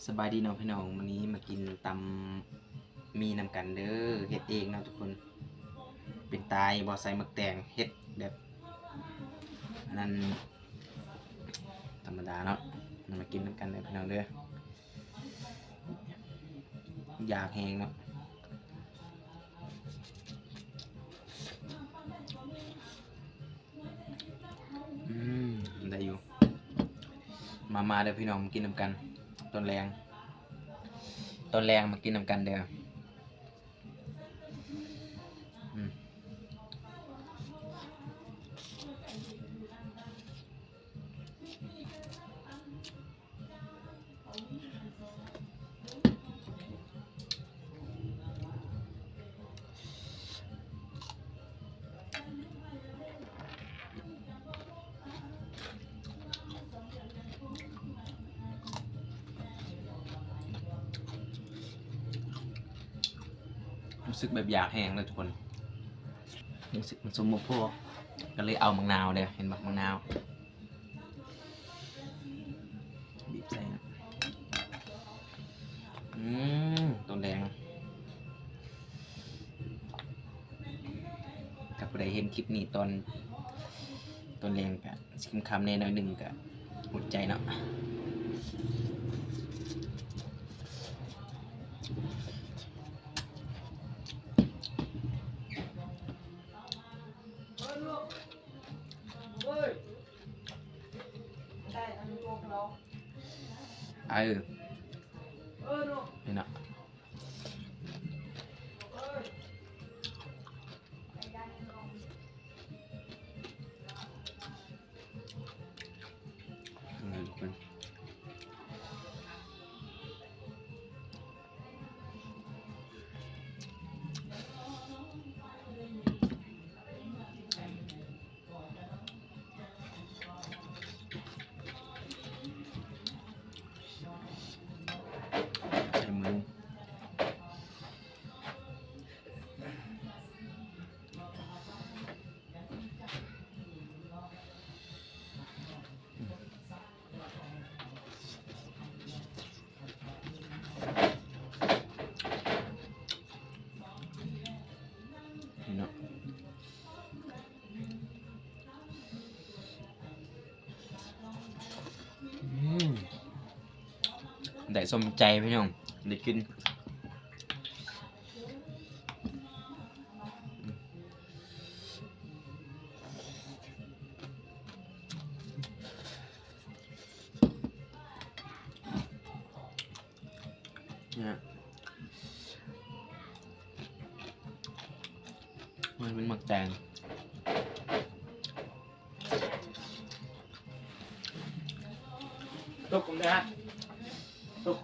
ສະບາຍດີເນາະພີ່ນ້ອງ, ມື້ນີ້ມາກິນຕຳໝີ່ນຳກັນເດີ. ເຮັດເອງເນາະທຸກຄົນ. ເປັນຕາຍບໍ່ໃສ່ໝາກແຕງ, ເຮັດແບບອັນນັ້ນ ທຳມະດາເນາະ. ມາກິນນຳກັນເດີພີ່ນ້ອງເດີ. ຢາກແຮງເນາະ. ອືມ ໄດ້ຢູ່. ມາ ມາເດີພີ່ນ້ອງ, ມາກິນນຳກັນຕອນແລງ. ຕອນແລງມາກິນນຳກັນເດີ. ອືມ. ຮູ້ສຶກແບບຢາກແຮງເລີຍທຸກຄົນ. ຮູ້ສຶກມັນສົມບໍ່ພໍ ກໍເລີຍເອົາໝາກນາວເດ້. ເຫັນບໍ່? ໝາກນາວ ບີບໃສ່ນະ. ອືມ ຕອນແລງ ຖ້າຜູ້ໃດເຫັນຄລິບນີ້ຕອນ ຕອນແລງກະຊິຄ່ຳໆແດ່ໜ້ອຍໜຶ່ງ ກະອົດໃຈເນາະ. ເອີ ນີ້ນະ. ໃສ່ໝູ. ນີ້ເນາະ. ອືມ ໄດ້ສົມໃຈພີ່ນ້ອງ ໄດ້ກິນ. ນີ້ ມັນເປັນໝາກແຕງ. ຕົກ ຕົກ.